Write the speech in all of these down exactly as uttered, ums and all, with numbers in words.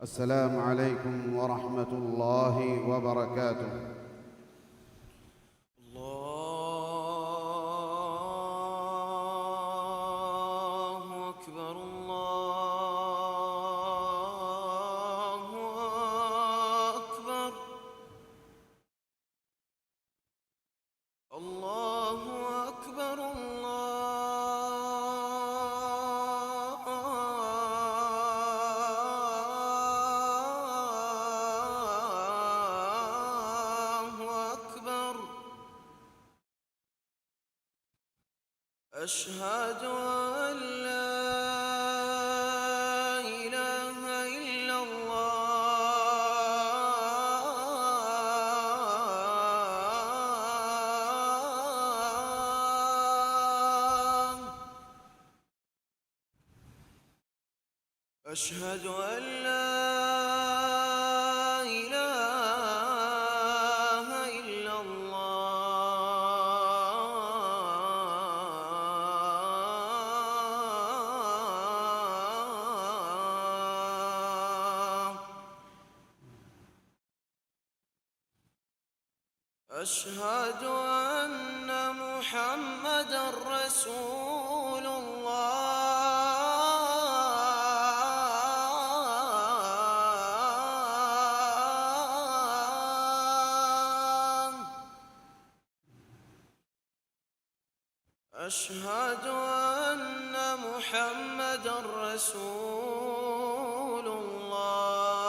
السلام عليكم ورحمة الله وبركاته. الله أكبر، الله أكبر. الله أكبر، الله أكبر. أشهد أن لا إله إلا الله. أشهد أن لا إله إلا الله. أشهد أن محمدا رسول الله. أشهد أن محمدا رسول الله.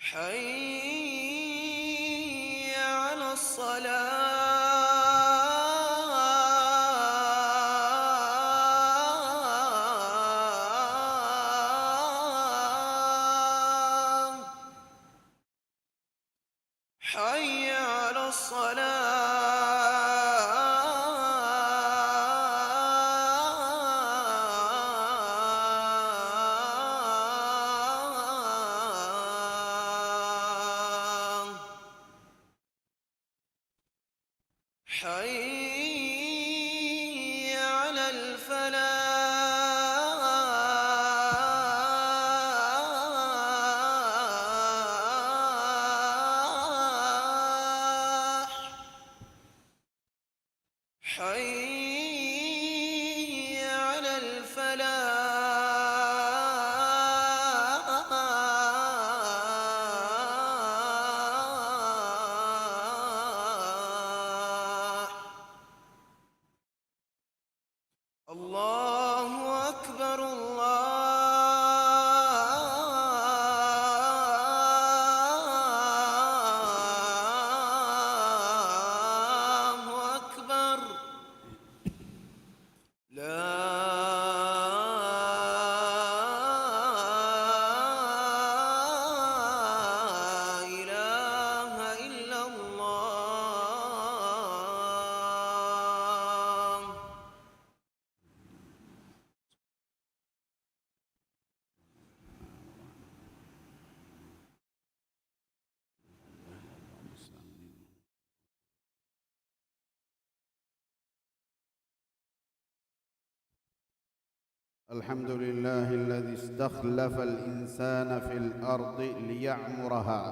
حي على الصلاة. حي على الصلاة. حي على الفلاح. حي على الفلاح. الله أكبر، الله أكبر. لا إله إلا الله. الحمد لله الذي استخلف الإنسان في الأرض ليعمرها،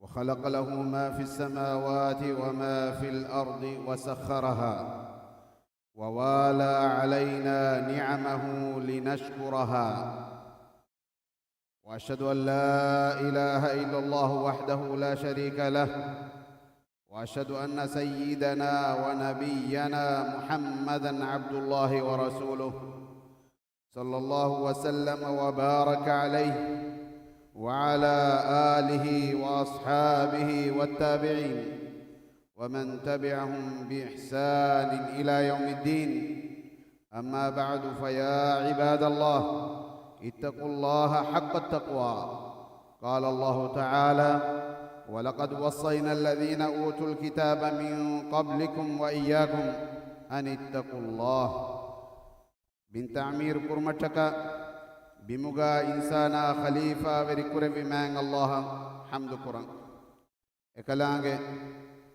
وخلق له ما في السماوات وما في الأرض وسخرها، ووالى علينا نعمه لنشكرها. وأشهد أن لا إله إلا الله وحده لا شريك له، وأشهد أن سيدنا ونبينا محمدا عبد الله ورسوله، صلى الله وسلم وبارك عليه وعلى آله وأصحابه والتابعين ومن تبعهم بإحسان إلى يوم الدين. أما بعد، فيا عباد الله، اتقوا الله حق التقوى. قال الله تعالى: ولقد وصينا الذين أوتوا الكتاب من قبلكم وإياكم أن اتقوا الله. ބިން ތަޢުމީރު ކުރުމަށްޓަކާ ބިމުގާ އިންސާނާ ޚަލީފާވެރި ކުރެއްވި މާތް ﷲ އަށް ޙަމްދު ކުރަން. އެކަލާނގެ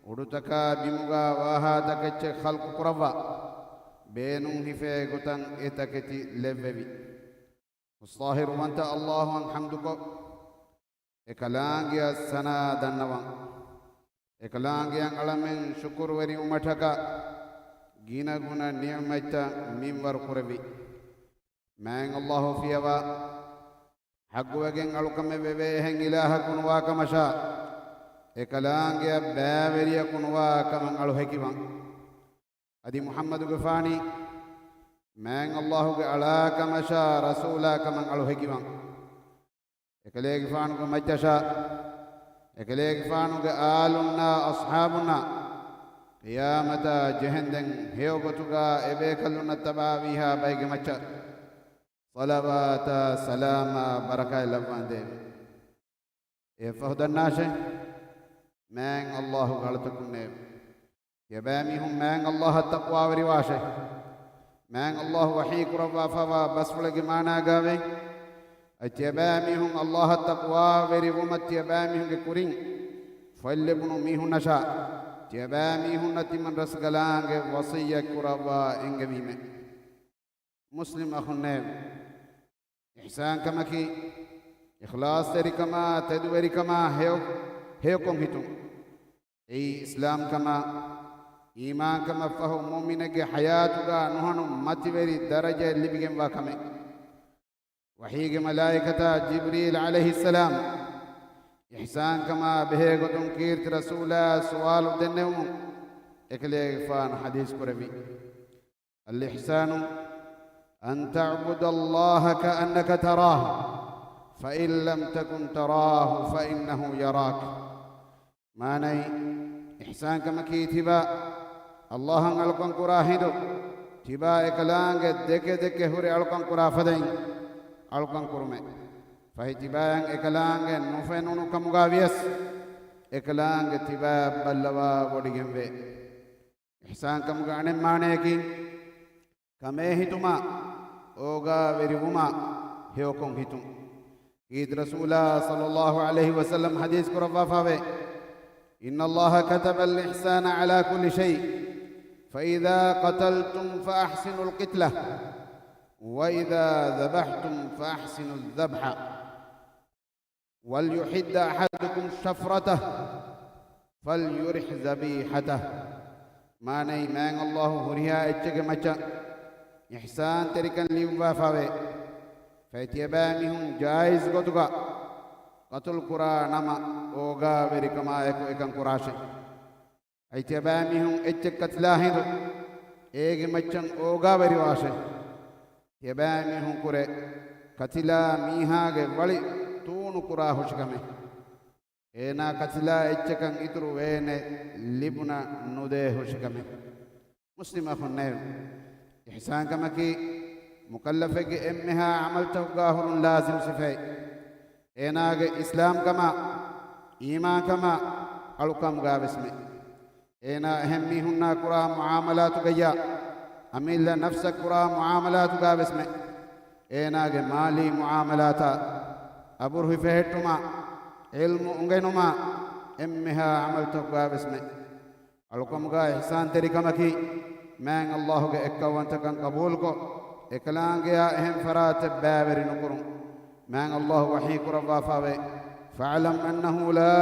އުޑުތަކާ ބިމުގާ ވާހާތަކެއްޗެއް ޚަލްޤު ކުރައްވާ، ބޭނުން ހިފޭ ގޮތަށް އެ ތަކެތި ލެއްވެވި. އުސްޠާހިރުވަންތަ އައްލާހުއަށް ޙަމްދުކޮށް، އެކަލާނގެއަށް ސަނާ ދަންނަވަން. އެކަލާނގެއަށް އަޅަމެން ޝުކުރުވެރިވުމަށްޓަކާ، ގިނަގުނަ ނިޢުމަތްތައް މިންވަރު ކުރެއްވި. މާތް އައްލާހު ފިޔަވާ، ޙައްޤުވެގެން އަޅުކަމެއް ވެވޭ އެހެން އިލާހަކު ނުވާ ކަމަށާ، އެކަލާނގެއަށް ބައިވެރިޔަކު ނުވާ ކަމަށް އަޅު ހެކިވާން. އަދި މުޙައްމަދުގެފާނީ މާތް އައްލާހުގެ އަޅާ ކަމަށާ ރަސޫލާ ކަމަށް އަޅު ހެކިވާން. އެކަލޭގެފާނުގެ މައްޗަށާ، އެކަލޭގެފާނުގެ އާލުންނާ އަޞްޙާބުންނާ، ޤިޔާމަތާ ޖެހެންދެން ހެޔޮ ގޮތުގާ އެބޭކަލުންނަށް ތަބާވީހާ ބައެއްގެ މައްޗަށް ޞަލަވާތާ ސަލާމާ ބަރަކާތް ލައްވާނދޭވެ. އެއަށްފަހު ދަންނާށޭ، މާތް އައްލާހުގެ އަޅުތަކުންނޭވެ. ތިޔަބައިމީހުން މާތް އައްލާހަށް ތަޤްވާވެރިވާށޭ. މާތް އައްލާހު ވަޙީ ކުރައްވާފަވާ ބަސްފުޅެއްގެ މާނާގާވޭ، އަދި ތިޔަބައިމީހުން އައްލާހަށް ތަޤްވާވެރިވުމަށް ތިޔަބައިމީހުންގެ ކުރިން ފޮތްލެބުނު މީހުންނަށާ، ތިޔަބައިމީހުންނަށް ތިމަންރަސްކަލާނގެ ވަޞިއްޔަތް ކުރައްވާ އެންގެވީމޭ. މުސްލިމް އަޚުންނޭވެ! އިޙްސާންކަމަކީ، އިޚްލާޞްތެރިކަމާ، ތެދުވެރިކަމާ، ހެޔޮ-، ހެޔޮކޮށް ހިތުން. އެއީ އިސްލާމްކަމާ، އީމާންކަމަށްފަހު މުއުމިނެއްގެ ޙަޔާތުގާ ނުހަނު މަތިވެރި ދަރަޖައެއް ލިބިގެންވާ ކަމެއް. ވަޙީގެ މަލާއިކަތާ ޖިބްރީލް ޢަލައިހިއްސަލާމް، އިޙްސާންކަމާ ބެހޭގޮތުން ކީރިތި ރަސޫލާ ސުވާލު ދެންނެވުމުން، އެކަލޭގެފާނު ޙަދީޘް ކުރެއްވި. الإحسان أن تعبد الله كأنك تراه، فإن لم تكن تراه فإنه يراك. މާނައީ، އިޙްސާންކަމަކީ ތިބާ އައްލާހަށް އަޅުކަން ކުރާ ހިނދު، ތިބާ އެކަލާނގެ ދެކެ ދެކެ ހުރެ އަޅުކަން ކުރާ ފަދައިން އަޅުކަން ކުރުމޭ. ފަހެ ތިބާއަށް އެކަލާނގެ ނުފެނުނު ކަމުގާ ވިޔަސް، އެކަލާނގެ ތިބާއަށް ބައްލަވާ ވޮޑިގެންވޭ. އިޙްސާންކަމުގެ އަނެއް މާނަޔަކީ، ކަމޭހިތުމާ، އޯގާވެރިވުމާ، ހެޔޮކޮށް ހިތުން. ކީރިތި ރަސޫލާ ޞައްލައްލާހު ޢަލައިހި ވަސައްލަމް ޙަދީޘް ކުރައްވާފަވޭ، إن الله كتب الإحسان على كل شيء، فإذا قتلتم فأحسنوا القتلة، وإذا ذبحتم فأحسنوا الذبح، وليحد أحدكم شفرته، فليرح ذبيحته. މާނައީ، މާތް އައްލާހު ހުރިހާ އެއްޗެއްގެ މައްޗަށް އިޙްސާންތެރިކަން ލިޔުއްވާފަވޭ. ފަހެ ތިޔަބައިމީހުން ޖާއިޒް ގޮތުގަ ޤަތުލު ކުރާ ނަމަ، އޯގާވެރިކަމާއެކު އެކަން ކުރާށޭ. އަދި ތިޔަބައިމީހުން އެއްޗެއް ކަތިލާ ހިނދު، އޭގެ މައްޗަށް އޯގާވެރިވާށޭ. ތިޔަބައިމީހުން ކުރެ ކަތިލާ މީހާގެ ވަޅި ތޫނު ކުރާ ހުށިކަމެއް. އޭނާ ކަތިލާ އެއްޗަކަށް އިތުރު ވޭނެ ލިބުނަ ނުދޭ ހުށިކަމެއް. މުސްލިމް އަޚުންނޭވެ! އިޙްސާންކަމަކީ މުކައްލަފެއްގެ އެންމެހާ ޢަމަލްތަކުގާ ހުރުން ލާޒިމް ސިފައެއް. އޭނާގެ އިސްލާމްކަމާ، އީމާންކަމާ، އަޅުކަމުގާވެސްމެ. އޭނާ އެހެން މީހުންނާ ކުރާ މުޢާމަލާތުގައްޔާ، އަމިއްލަ ނަފްސަށް ކުރާ މުޢާމަލާތުގާވެސްމެ. އޭނާގެ މާލީ މުޢާމަލާތާ، އަބުރު ހިފެހެއްޓުމާ، ޢިލްމު އުނގެނުމާ، އެންމެހާ ޢަމަލްތަކުގާވެސްމެ. އަޅުކަމުގާ އިޙްސާންތެރިކަމަކީ، މާތް އައްލާހުގެ އެއްކައުވަންތަކަން ޤަބޫލުކޮށް، އެކަލާނގެއާ އެހެން ފަރާތެއް ބައިވެރި ނުކުރުން. މާތް އައްލާހު ވަޙީ ކުރައްވާފަވޭ، فاعلم أنه لا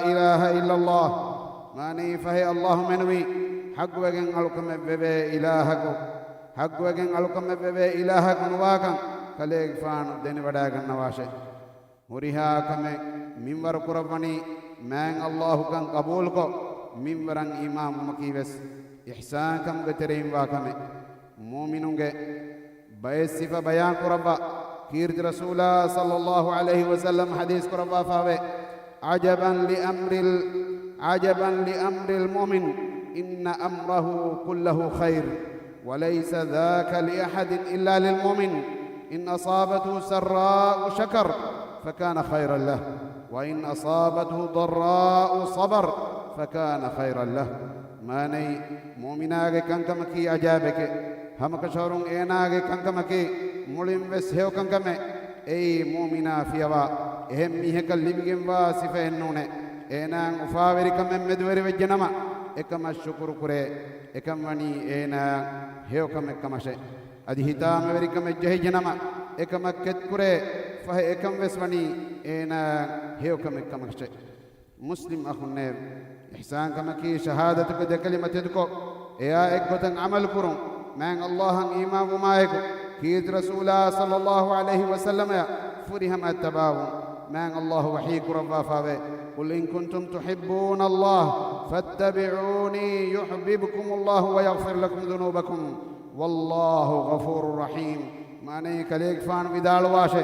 إله إلا الله. މާނައީ، ފަހެ އައްލާހު މެނުވީ، ޙައްޤުވެގެން އަޅުކަމެއް ވެވޭ އިލާހަކު، ޙައްޤުވެގެން އަޅުކަމެއް ވެވޭ އިލާހަކު ނުވާކަން ކަލޭގެފާނު ދެނެވަޑައިގަންނަވާށޭ. ހުރިހާ ކަމެއް މިންވަރު ކުރައްވަނީ މާތް އައްލާހުކަން ޤަބޫލުކޮށް، މިންވަރަށް އީމާންވުމަކީވެސް އިޙްސާންކަމުގެ ތެރެއިންވާ ކަމެއް. މުއުމިނުންގެ ބައެއް ސިފަ ބަޔާން ކުރައްވާ، ކީރިތި ރަސޫލާ ޞައްލައްލާހު ޢަލައިހި ވަސައްލަމް ޙަދީޘް ކުރައްވާފަވޭ، عجبا لأمر ال-، عجبا لأمر المؤمن، إن أمره كله خير، وليس ذاك لأحد إلا للمؤمن، إن أصابته سراء شكر فكان خيرا له، وإن أصابته ضراء صبر فكان خيرا له. މާނައީ، މުއުމިނާގެ ކަންކަމަކީ ޢަޖާއިބެކޭ. ހަމަކަށަވަރުން އޭނާގެ ކަންކަމަކީ މުޅިން ވެސް ހެޔޮ ކަންކަމެއް. އެއީ މުއުމިނާ ފިޔަވާ އެހެން މީހަކަށް ލިބިގެންވާ ސިފައެއް ނޫނޭ. އޭނާއަށް އުފާވެރިކަމެއް މެދުވެރިވެއްޖެނަމަ، އެކަމަށް ޝުކުރު ކުރޭ، އެކަން ވަނީ އޭނާއަށް ހެޔޮކަމެއް ކަމަށޭ. އަދި ހިތާމަވެރިކަމެއް ޖެހިއްޖެނަމަ، އެކަމަށް ކެތްކުރޭ، ފަހެ އެކަން ވެސް ވަނީ އޭނާއަށް ހެޔޮކަމެއް ކަމަށޭ. މުސްލިމް އަޚުންނޭވެ! އިޙްސާންކަމަކީ ޝަހާދަތުގެ ދެކަލިމަ ތެދުކޮށް، އެއާ އެއްގޮތަށް ޢަމަލުކުރުން. މާތް ﷲ އަށް އީމާންވުމާއެކު، ކީރިތި ރަސޫލާ ޞައްލަﷲ ޢަލައިހި ވަސައްލަމައަށް ފުރިހަމައަށް ތަބާވުން. މާތް ﷲ ވަޙީ ކުރައްވާފައެވެ. قل إن كنتم تحبون الله فاتبعوني يحببكم الله ويغفر لكم ذنوبكم والله غفور رحيم. މާނައީ، ކަލޭގެފާނު ވިދާޅުވާށޭ،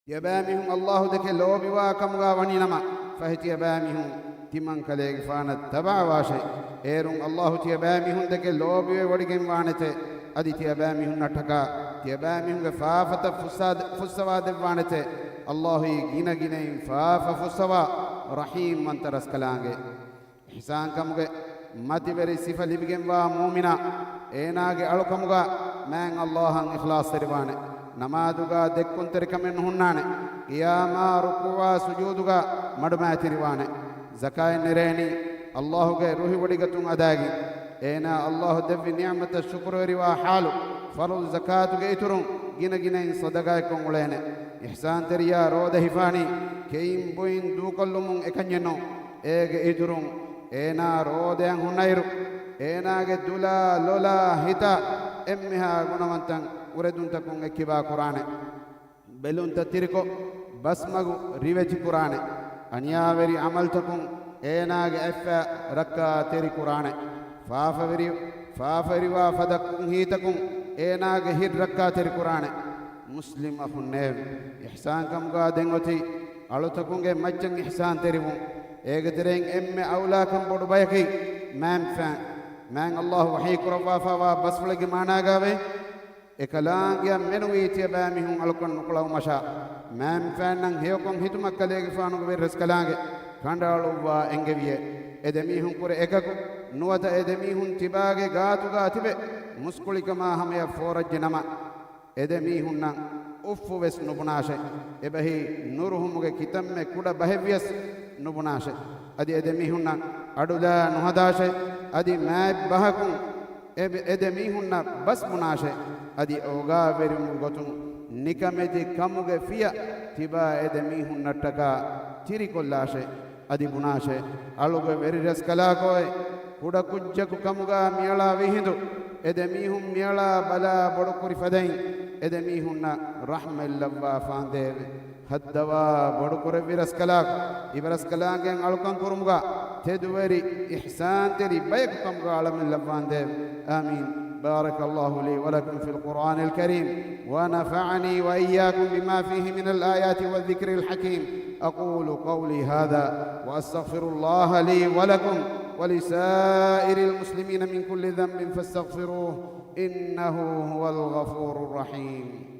ތިޔަބައިމީހުން ﷲ ދެކެ ލޯބިވާ ކަމުގަ ވަނީނަމަ، ފަހެ ތިޔަބައިމީހުން ތިމަން ކަލޭގެފާނަށް ތަބާވާށޭ. އޭރުން ﷲ ތިޔަބައިމީހުން ދެކެ ލޯބިވެވޮޑިގެންވާނެތޭ. އަދި ތިޔަބައިމީހުންނަށްޓަކާ ތިޔަބައިމީހުންގެ ފާފަތައް ފުއްސާ-، ފުއްސަވާދެއްވާނެތޭ. ﷲ އީ ގިނަގިނައިން ފާފަ ފުއްސަވާ ރަޙީމްވަންތަ ރަސްކަލާނގެ. އިޙްސާންކަމުގެ މަތިވެރި ސިފަ ލިބިގެންވާ މުއުމިނާ، އޭނާގެ އަޅުކަމުގަ މާތް ﷲ އަށް އިޚްލާޞްތެރިވާނެ. ނަމާދުގަ ދެއްކުންތެރިކަމެއް ނުހުންނާނެ. ޤިޔާމާ ރުކޫޢާ ސުޖޫދުގަ މަޑުމައިތިރިވާނެ. ޒަކާތް ނެރޭނީ ﷲ ގެ ރުހިވޮޑިގަތުން އަދާގެން. އޭނާ ﷲ ދެއްވި ނިޢުމަތަށް ޝުކުރުވެރިވާ ޙާލު، ފަރުޟު ޒަކާތުގެ އިތުރުން ގިނަގިނައިން ޞަދަޤާތްކޮށް އުޅޭނެ. އިޙްސާންތެރިޔާ ރޯދަ ހިފާނީ ކެއިން ބުއިން ދޫކޮށްލުމުން އެކަންޏެއް ނޫން. އޭގެ އިތުރުން އޭނާ ރޯދައަށް ހުންނައިރު، އޭނާގެ ދުލާ، ލޮލާ، ހިތާ އެންމެހާ ގުނަވަންތައް އުރެދުންތަކުން އެއްކިބާ ކުރާނެ. ބެލުންތައް ތިރިކޮށް، ބަސްމަގު ރިވެތި ކުރާނެ. އަނިޔާވެރި ޢަމަލުތަކުން އޭނާގެ އަތްފައި ރައްކާތެރި ކުރާނެ. ފާފަވެރި-، ފާފަވެރިވާ ފަދަ ކުންހީތަކުން އޭނާގެ ހިތް ރައްކާތެރި ކުރާނެ. މުސްލިމް އަޚުންނޭވެ! އިޙްސާންކަމުގަ ދެން އޮތީ އަޅުތަކުންގެ މައްޗަށް އިޙްސާންތެރިވުން. އޭގެ ތެރެއިން އެންމެ އައުލާކަން ބޮޑު ބަޔަކީ މާތްފާން. މާތް ﷲ ވަޙީ ކުރައްވާފައިވާ ބަސްފުޅެއްގެ މާނާގައިވޭ، އެކަލާނގެއަށް މެނުވީ ތިޔަބައިމީހުން އަޅުކަން ނުކުޅައުމަށާ، މާތްފާންނަށް ހެޔޮކޮށް ހިތުމަށް ކަލޭގެފާނުގެ ވެރިރަސްކަލާނގެ ކަނޑައަޅުއްވާ އެންގެވިއޭ. އެ ދެމީހުން ކުރެ އެކަކު ނުވަތަ އެ ދެމީހުން ތިބާގެ ގާތުގަ ތިބެ މުސްކުޅިކަމާ ހަމަޔަށް ފޯރައްޖެ ނަމަ، އެ ދެމީހުންނަށް އުފްފު ވެސް ނުބުނާށޭ. އެބަހީ ނުރުހުމުގެ ކިތަންމެ ކުޑަ ބަހެއްވިޔަސް ނުބުނާށޭ. އަދި އެ ދެމީހުންނަށް އަޑުލާ ނުހަދާށޭ. އަދި މާތް ބަހަކުން އެ، އެ ދެމީހުންނަށް ބަސް ބުނާށޭ. އަދި އޯގާވެރިވުމުގެ ގޮތުން ނިކަމެތި ކަމުގެ ފިޔަ ތިބާ އެ ދެމީހުންނަށްޓަކާ ތިރިކޮށްލާށޭ. އަދި ބުނާށޭ، އަޅުގެ ވެރިރަސްކަލާކޯއޭ، ކުޑަކުއްޖަކު ކަމުގަ މިއަޅާ ވީހިނދު އެ ދެމީހުން މިއަޅާ ބަލާ ބޮޑުކުރި ފަދައިން އެ ދެމީހުންނަށް ރަޙްމަތް ލައްވާފާނދޭވެ! ހައްދަވާ ބޮޑުކުރެއްވި ރަސްކަލާކޯ، އިބަރަސްކަލާނގެ އަޅުކަން ކުރުމުގަ ތެދުވެރި އިޙްސާންތެރި ބަޔަކު ކަމުގަ އަޅަމެން ލައްވާނދޭވެ! آمين. بارك الله لي ولكم في القرآن الكريم، ونفعني وإياكم بما فيه من الآيات والذكر الحكيم. أقول قولي هذا وأستغفر الله لي ولكم ولسائر المسلمين من كل ذنب فاستغفروه إنه هو الغفور الرحيم.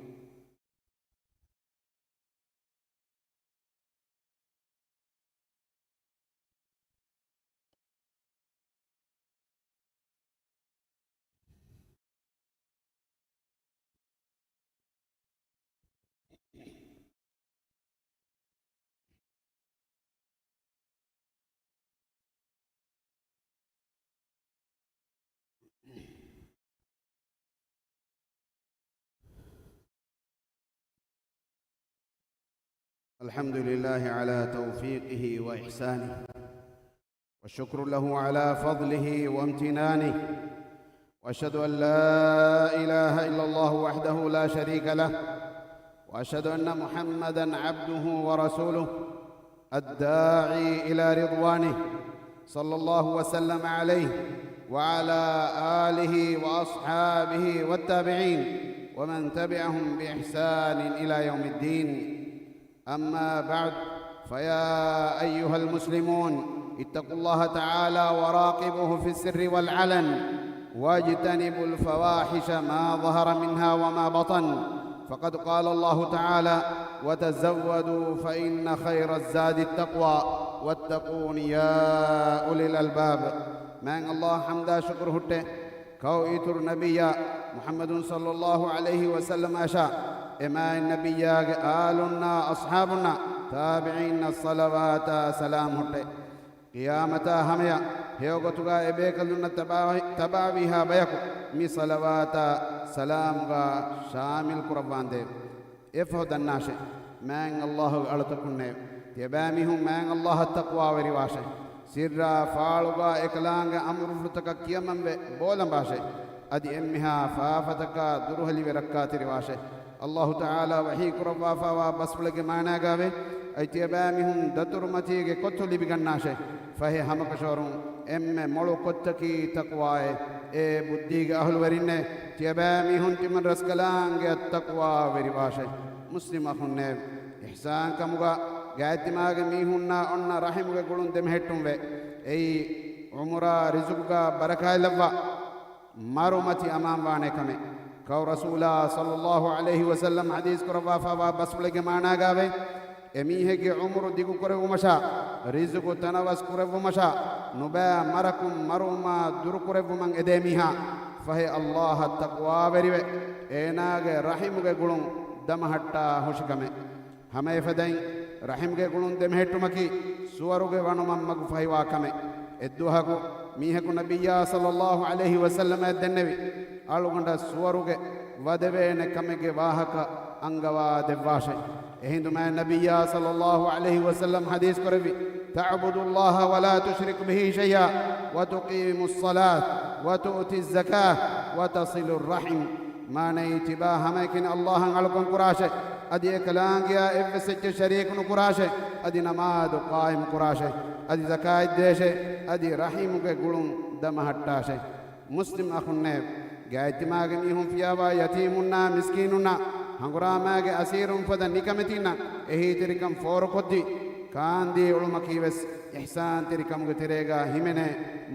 الحمد لله على توفيقه وإحسانه، والشكر له على فضله وامتنانه، وأشهد أن لا إله إلا الله وحده لا شريك له، وأشهد أن محمدا عبده ورسوله، الداعي إلى رضوانه، صلى الله وسلم عليه وعلى آله وأصحابه والتابعين ومن تبعهم بإحسان إلى يوم الدين. أما بعد، فيا أيها المسلمون، اتقوا الله تعالى وراقبوه في السر والعلن، واجتنبوا الفواحش ما ظهر منها وما بطن، فقد قال الله تعالى: وتزودوا فإن خير الزاد التقوى واتقون يا أولي الألباب. މާތް ﷲ އަށް ޙަމްދާ ޝުކުރު ހުއްޓޭ، ކައު އިތުރު ނަބިއްޔާ މުޙައްމަދު ޞައްލައްލާހު ޢަލައިހި ވަސައްލަމަ އަށާ، އެ މާތް ނަބިއްޔާގެ އާލުންނާ އަޞްޙާބުންނާ ތާބިޢީންނަށް ޞަލަވާތާ ސަލާމް ހުއްޓޭ. ޤިޔާމަތާ ހަމަޔަށް ހެޔޮގޮތުގަ އެބޭކަލުންނަށް ތަބާވި-، ތަބާވީހާ ބަޔަކު މި ޞަލަވާތާ ސަލާމްގަ ޝާމިލް ކުރައްވާނދޭ. އެފަހު ދަންނާށޭ، މާތް ﷲ ގެ އަޅުތަކުންނޭ، ތިޔަބައިމީހުން މާތް ﷲ އަށް ތަޤްވާވެރިވާށޭ. ސިއްރާ ފާޅުގަ އެކަލާނގެ އަމުރުފުޅުތަކަށް ކިޔަމަންވެ ބޯލަނބާށޭ. އަދި އެންމެހާ ފާފަތަކާ ދުރުހެލިވެ ރައްކާތެރިވާށޭ. ﷲ ތަޢާލާ ވަޙީ ކުރައްވާފައިވާ ބަސްފުޅެއްގެ މާނާގައިވޭ، އަދި ތިޔަބައިމީހުން ދަތުރުމަތީގެ ކޮއްތު ލިބިގަންނާށޭ. ފަހެ ހަމަކަށަވަރުން އެންމެ މޮޅު ކޮއްތަކީ ތަޤްވާއޭ. އޭ ބުއްދީގެ އަހުލުވެރިންނޭ، ތިޔަބައިމީހުން ތިމަން ރަސްކަލާނގެއަށް ތަޤްވާވެރިވާށޭ. މުސްލިމް އަޚުންނޭ، އިޙްސާން ކަމުގަ ގާތްތިމާގެ މީހުންނާ އޮންނަ ރަޙިމުގެ ގުޅުން ދެމެހެއްޓުންވޭ. އެއީ ޢުމުރާ ރިޒުޤުގަ ބަރަކާތްލައްވާ މަރުމަތި އަމާންވާނެ ކަމެއް. ކައު ރަސޫލާ ޞައްލައްލާހު ޢަލައިހި ވަސައްލަމް ޙަދީޘް ކުރައްވާފައިވާ ބަސްފުޅެއްގެ މާނާގައިވޭ، އެމީހެއްގެ ޢުމުރު ދިގުކުރެއްވުމަށާ، ރިޒުޤު ތަނަވަސް ކުރެއްވުމަށާ، ނުބައި މަރަކުން މަރުވުމާ ދުރުކުރެއްވުމަށް އެދޭ މީހާ، ފަހެ ﷲ އަށް ތަޤްވާވެރިވެ، އޭނާގެ ރަޙިމުގެ ގުޅުން ދަމަހައްޓާ ހުށިކަމެއް. ހަމައެފަދައިން، ރަޙިމްގެ ގުޅުން ދެމެހެއްޓުމަކީ ސުވަރުގެ ވަނުމަށް މަގުފަހިވާ ކަމެއް. އެއްދުވަހަކު މީހަކު ނަބިއްޔާ ޞައްލައްލާހު ޢަލައިހި ވަސައްލަމަށް ދެންނެވި، އަޅުގަނޑަށް ސުވަރުގެ ވަދެވޭނެ ކަމެއްގެ ވާހަކަ އަންގަވާ ދެއްވާށޭ. އެހިނދު މާތް ނަބިއްޔާ ޞައްލައްލާހު ޢަލައިހި ވަސައްލަމް ޙަދީޘް ކުރެއްވި، تعبد الله ولا تشرك به شيئا وتقيم الصلاة وتؤتي الزكاة وتصل الرحم. މާނައީ، ތިބާ ހަމައެކަނި ﷲ އަށް އަޅުކަން ކުރާށޭ، އަދި އެކަލާނގެއާ އެއްވެސް އެއްޗެއް ޝަރީކު ނުކުރާށޭ، އަދި ނަމާދު ޤާއިމް ކުރާށޭ، އަދި ޒަކާތް ދޭށޭ، އަދި ރަޙިމުގެ ގުޅުން ދަމަހައްޓާށޭ. މުސްލިމް އަޚުންނޭ، ގާތްތިމާގެ މީހުން ފިޔާވާ ޔަތީމުންނާ މިސްކީނުންނާ، ހަނގުރާމާގެ އަސީރުން ފަދަ ނިކަމެތީންނަށް އެހީތެރިކަން ފޯރުކޮށްދީ، ކާންދީ އުޅުމަކީ ވެސް އިޙްސާންތެރިކަމުގެ ތެރޭގަ ހިމެނޭ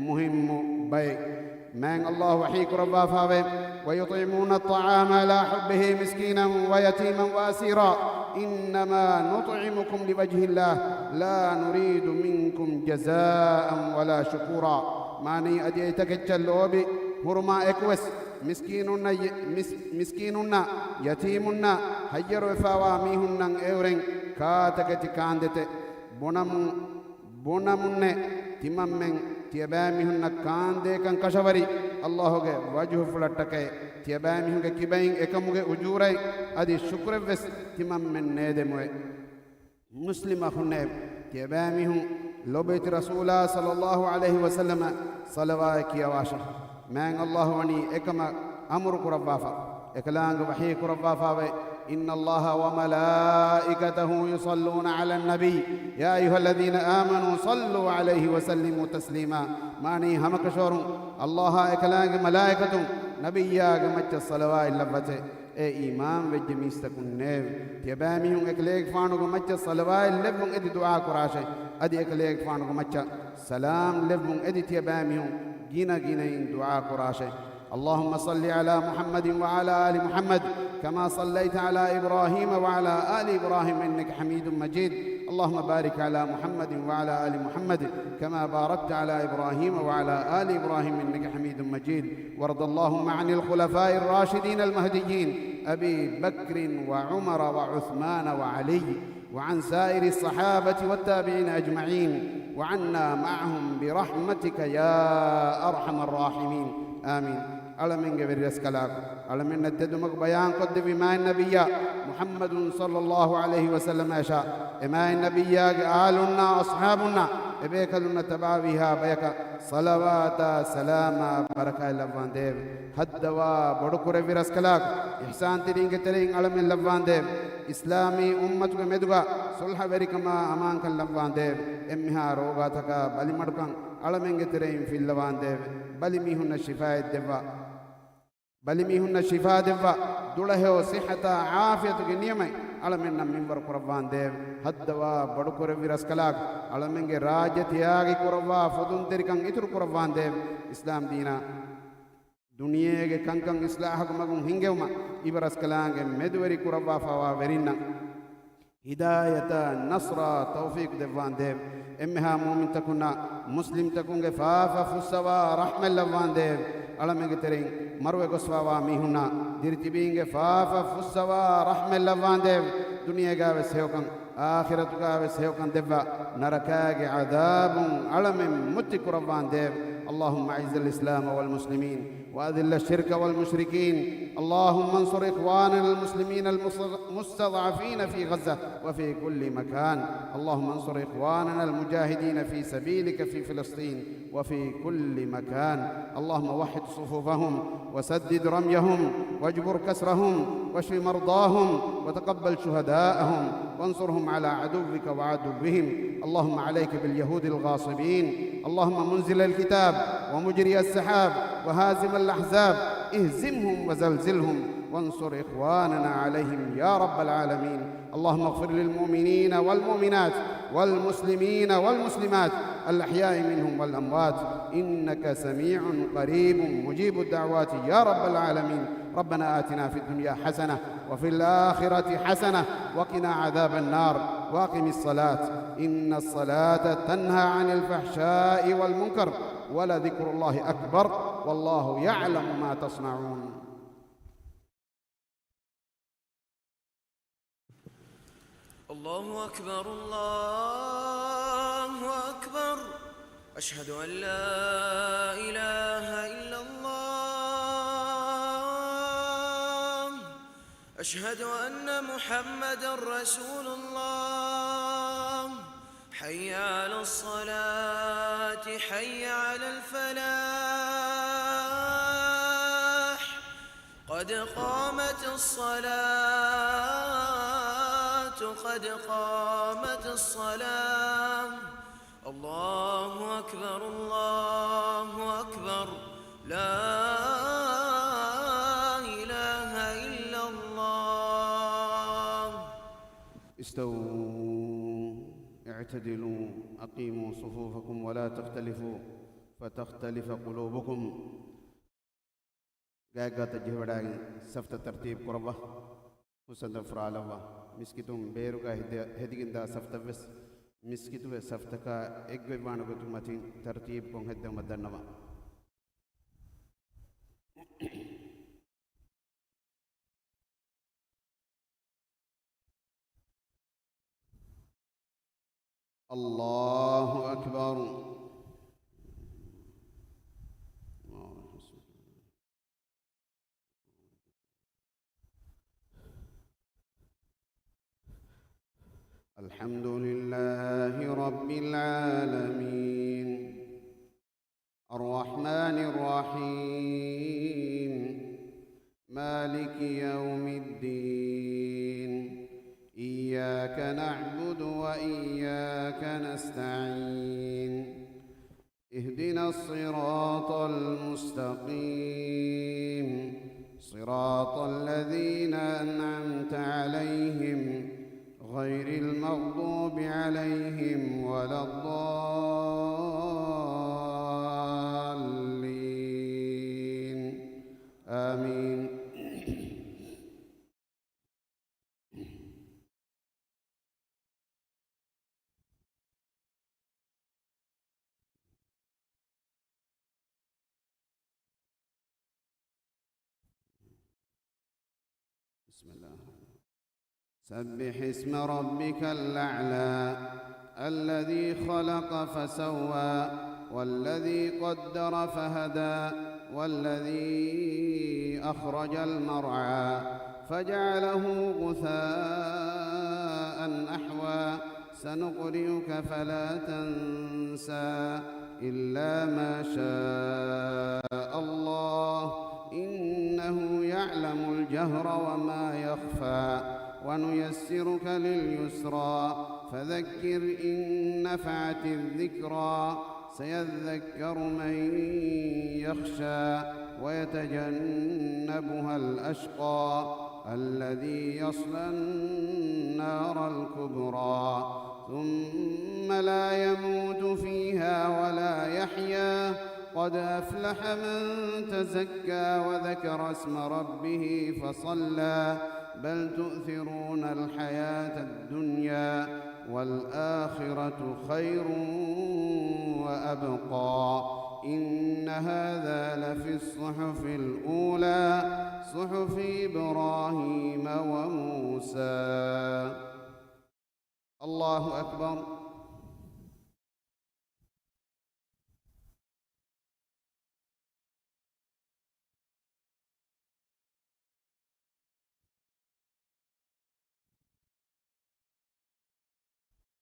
މުހިއްމު ބައެއް. މާތް ﷲ ވަޙީ ކުރައްވާފައިވޭ، ويطعمون الطعام على حبه مسكينا ويتيما وأسيرا إنما نطعمكم لوجه الله لا نريد منكم جزاء ولا شكورا. މާނައީ، އަދި އެތަކެއްޗަށް ލޯބި ހުރުމާ އެކުވެސް މިސްކީނުންނަށް ޔެ-، މިސް-، މިސްކީނުންނާ ޔަތީމުންނާ ހައްޔަރުވެފައިވާ މީހުންނަށް އެއުރެން ކާތަކެތި ކާންދެތެއް ބުނަމު-، ބުނަމުންނޭ. ތިމަންމެން ތިޔަބައިމީހުންނަށް ކާންދޭކަން ކަށަވަރީ ﷲ ގެ ވަޖުހުފުޅަށްޓަކައި، ތިޔަބައިމީހުންގެ ކިބައިން އެކަމުގެ އުޖޫރައެއް އަދި ޝުކުރެއްވެސް ތިމަންމެން ނޭދެމުއޭ. މުސްލިމް އަޚުންނޭ، ތިޔަބައިމީހުން ލޮބުވެތި ރަސޫލާ ޞައްލައްލާހު ޢަލައިހި ވަސައްލަމަށް ޞަލަވާތް ކިޔަވާށޭ. މާތް ﷲ ވަނީ އެކަމަށް އަމުރު ކުރައްވާފަ. އެކަލާނގެ ވަޙީ ކުރައްވާފައިވޭ، إن الله وملائكته يصلون على النبي يا أيها الذين آمنوا صلوا عليه وسلموا تسليما. މާނައީ، ހަމަކަށަވަރުން ﷲ އާ އެކަލާނގެ މަލާއިކަތުން ނަބިއްޔާގެ މައްޗަށް ޞަލަވާތް ލައްވަތޭ. އޭ އީމާންވެއްޖެ މީސްތަކުންނޭވެ! ތިޔަބައިމީހުން އެކަލޭގެފާނުގެ މައްޗަށް ޞަލަވާތް ލެއްވުން އެދި ދުޢާ ކުރާށޭ. އަދި އެކަލޭގެފާނުގެ މައްޗަށް ސަލާމް ލެއްވުން އެދި ތިޔަބައިމީހުން ގިނަ ގިނައިން ދުޢާ ކުރާށޭ. اللهم صل على محمد وعلى آل محمد كما صليت على إبراهيم وعلى آل إبراهيم إنك حميد مجيد. اللهم بارك على محمد وعلى آل محمد كما باركت على إبراهيم وعلى آل إبراهيم إنك حميد مجيد. وارض اللهم عن الخلفاء الراشدين المهديين أبي بكر وعمر وعثمان وعلي وعن سائر الصحابة والتابعين أجمعين وعنا معهم برحمتك يا أرحم الراحمين. آمين. އަޅަމެންގެ ވެރިރަސްކަލާކޮ، އަޅަމެންނަށް ތެދުމަގު ބަޔާންކޮށްދެއްވި މާތް ނަބިއްޔާ މުޙައްމަދު ޞައްލައްލާހު ޢަލައިހި ވަސައްލަމައަށާ، އެ މާތް ނަބިއްޔާގެ އާލުންނާ އަޞްޙާބުންނާ އެބޭކަލުންނަށް ތަބާވީހާ ބަޔަކަށް ޞަލަވާތާ ސަލާމާ ބަރަކާތް ލައްވާނދޭވެ. ހައްދަވާ ބޮޑުކުރެއްވި ރަސްކަލާކޮ، އިޙްސާންތެރިންގެ ތެރެއިން އަޅަމެން ލައްވާނދޭވެ. އިސްލާމީ އުއްމަތުގެ މެދުގަ ޞުލްޙަވެރިކަމާ އަމާންކަން ލައްވާނދޭވެ. އެންމެހާ ރޯގާތަކާ ބަލިމަޑުކަން އަޅަމެންގެ ތެރެއިން ފިއްލަވާނދޭވެ. ބަލިމީހުންނަށް ޝިފާއެއް ދެއްވާ. ބަލިމީހުންނަށް ޝިފާ ދެއްވާ، ދުޅަހެޔޮ ޞިއްޙަތާ ޢާފިޔަތުގެ ނިޢުމަތް އަޅަމެންނަށް މިންވަރު ކުރައްވާނދޭވެ. ހައްދަވާ ބޮޑުކުރެއްވި ރަސްކަލާކޮ، އަޅަމެންގެ ރާއްޖެ ތިޔާގި ކުރައްވާ ފުދުންތެރިކަން އިތުރު ކުރައްވާނދޭވެ. އިސްލާމް ދީނާ ދުނިޔޭގެ ކަންކަން އިޞްލާޙުގެ މަގުން ހިންގެވުމަށް އިބަރަސްކަލާނގެ މެދުވެރި ކުރައްވާފައިވާ ވެރިންނަށް ހިދާޔަތާ ނަޞްރާ ތައުފީޤު ދެއްވާނދޭވެ. އެންމެހާ މުއުމިންތަކުންނާ މުސްލިމްތަކުންގެ ފާފަ ފުއްސަވާ ރަޙްމަތް ލައްވާނދޭވެ. އަޅަމެންގެ ތެރެއިން މަރުވެ ގޮސްފައިވާ މީހުންނާ ދިރިތިބީންގެ ފާފަ ފުއްސަވާ ރަޙްމަތް ލައްވާނދޭވެ. ދުނިޔޭގައި ވެސް ހެޔޮކަން އާޚިރަތުގަވެސް ހެޔޮކަން ދެއްވާ، ނަރަކާގެ ޢަޛާބުން އަޅަމެން މުއްތި ކުރައްވާނދޭވެ. اللهم أعز الإسلام والمسلمين، وأذل الشرك والمشركين. اللهم انصر إخواننا المسلمين المستضعفين في غزة وفي كل مكان. اللهم انصر إخواننا المجاهدين في سبيلك في فلسطين وفي كل مكان. اللهم وحد صفوفهم وسدد رميهم واجبر كسرهم واشف مرضاهم وتقبل شهداءهم وانصرهم على عدوك وعدوهم. اللهم عليك باليهود الغاصبين. اللهم منزل الكتاب ومجري السحاب وهازم الأحزاب، اهزمهم وزلزلهم وانصر إخواننا عليهم يا رب العالمين. اللهم اغفر للمؤمنين والمؤمنات والمسلمين والمسلمات الأحياء منهم والأموات، إنك سميع قريب مجيب الدعوات يا رب العالمين. ربنا آتنا في الدنيا حسنة وفي الآخرة حسنة وقنا عذاب النار. وأقم الصلاة، إن الصلاة تنهى عن الفحشاء والمنكر، ولذكر الله أكبر، والله يعلم ما تصنعون. الله أكبر، الله أكبر. أشهد أن لا إله إلا الله. أشهد أن محمدا رسول الله. حي على الصلاة، حي على الفلاح. قد قامت الصلاة، قد قامت الصلاة. الله أكبر، الله أكبر. لا إله إلا الله. استووا، اعتدلوا، أقيموا صفوفكم ولا تختلفوا فتختلف قلوبكم. ގާތްގާތަށް ޖެހިވަޑައިގެން ސަފްތައް ތަރްތީބު ކުރައްވާ. ހުސްއަނދަށް ފުރާލައްވާ. މިސްކިތުން ބޭރުގަ ހެދި-، ހެދިގެންދާ ސަފްތައްވެސް މިސްކިތުގެ ސަފްތަކާ އެއްގޮތްވާނެ ގޮތުން މަތިން ތަރްތީބުކޮށް ހެއްދެވުމަށް ދަންނަވާ. الله أكبر. الحمد لله رب العالمين. الرحمن الرحيم. مالك يوم الدين. إياك نعبد وإياك نستعين. اهدنا الصراط المستقيم. صراط الذين أنعمت عليهم غير المغضوب عليهم ولا الضالين. آمين. بسم الله. سبح اسم ربك الأعلى. الذي خلق فسوى، والذي قدر فهدى، والذي أخرج المرعى، فجعله غثاء أحوى. سنقرئك فلا تنسى إلا ما شاء الله، إنه يعلم الجهر وما يخفى، ونيسرك لليسرى، فذكر إن نفعت الذكرى، سيذكر من يخشى، ويتجنبها الأشقى، الذي يصلى النار الكبرى، ثم لا يموت فيها ولا يحيا، قد أفلح من تزكى وذكر اسم ربه فصلى، بل تؤثرون الحياة الدنيا، والآخرة خير وأبقى. إن هذا لفي الصحف الأولى، صحف إبراهيم وموسى. الله أكبر.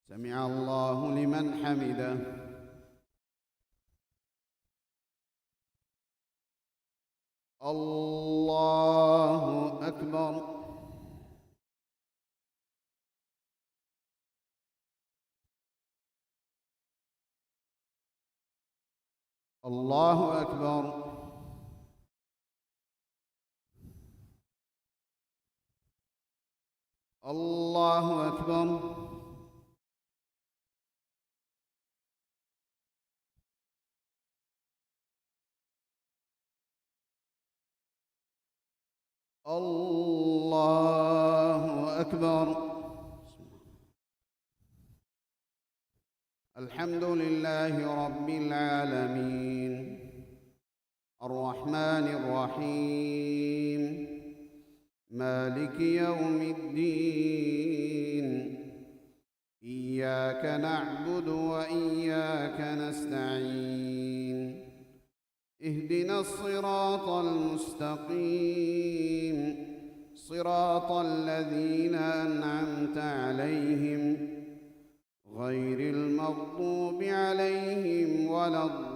سمع الله لمن حمده. الله أكبر. الله أكبر. الله أكبر. الله أكبر. الحمد لله رب العالمين. الرحمن الرحيم. مالك يوم الدين. إياك نعبد وإياك نستعين. اهدنا الصراط المستقيم. صراط الذين أنعمت عليهم غير المغضوب عليهم ولا الضالين.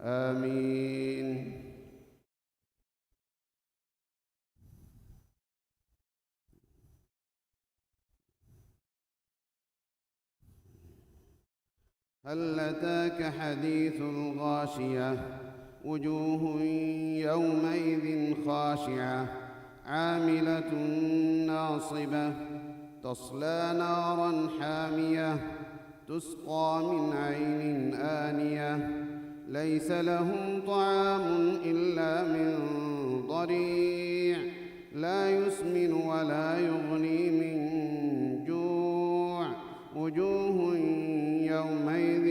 آمين. هل أتاك حديث الغاشية. وجوه يومئذ خاشعة. عاملة ناصبة. تصلى نارا حامية. تسقى من عين آنية. ليس لهم طعام إلا من ضريع. لا يسمن ولا يغني من جوع. وجوه يومئذ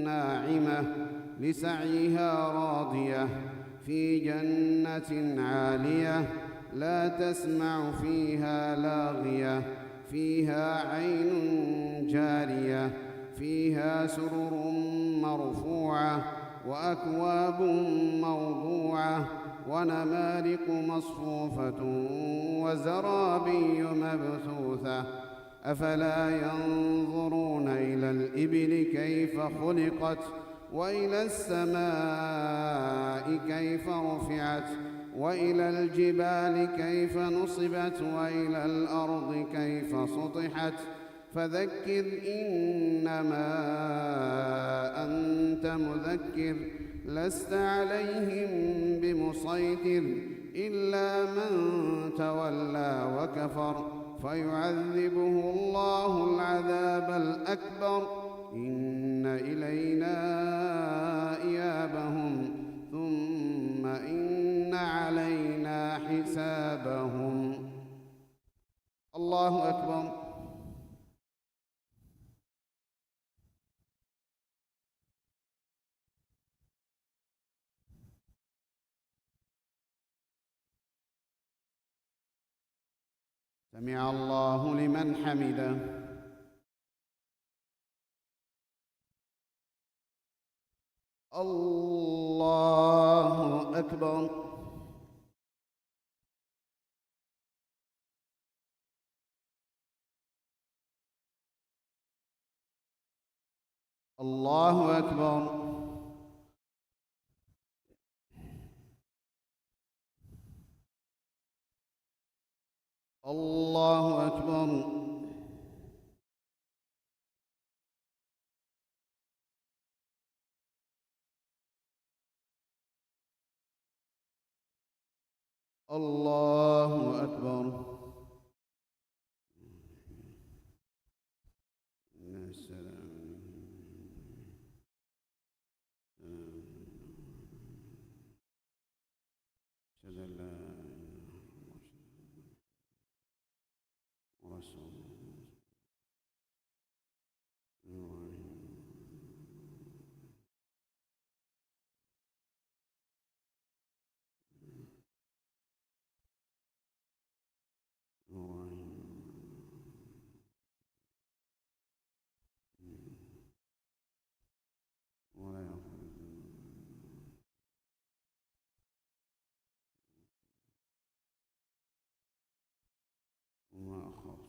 ناعمة. لسعيها راضية. في جنة عالية. لا تسمع فيها لاغية. فيها عين جارية. فيها سرر مرفوعة. وأكواب موضوعة. ونمارق مصفوفة. وزرابي مبثوثة. أفلا ينظرون إلى الإبل كيف خلقت. وإلى السماء كيف رفعت. وإلى الجبال كيف نصبت. وإلى الأرض كيف سطحت. فذكر إنما أنت مذكر. لست عليهم بمسيطر. إلا من تولى وكفر. فيعذبه الله العذاب الأكبر. إن إلينا إيابهم. ثم إن علينا حسابهم. الله أكبر. سمع الله لمن حمده. الله أكبر. الله أكبر. الله أكبر. الله أكبر. أشهد أن لا إله إلا الله ورسول الله. ما أخاف.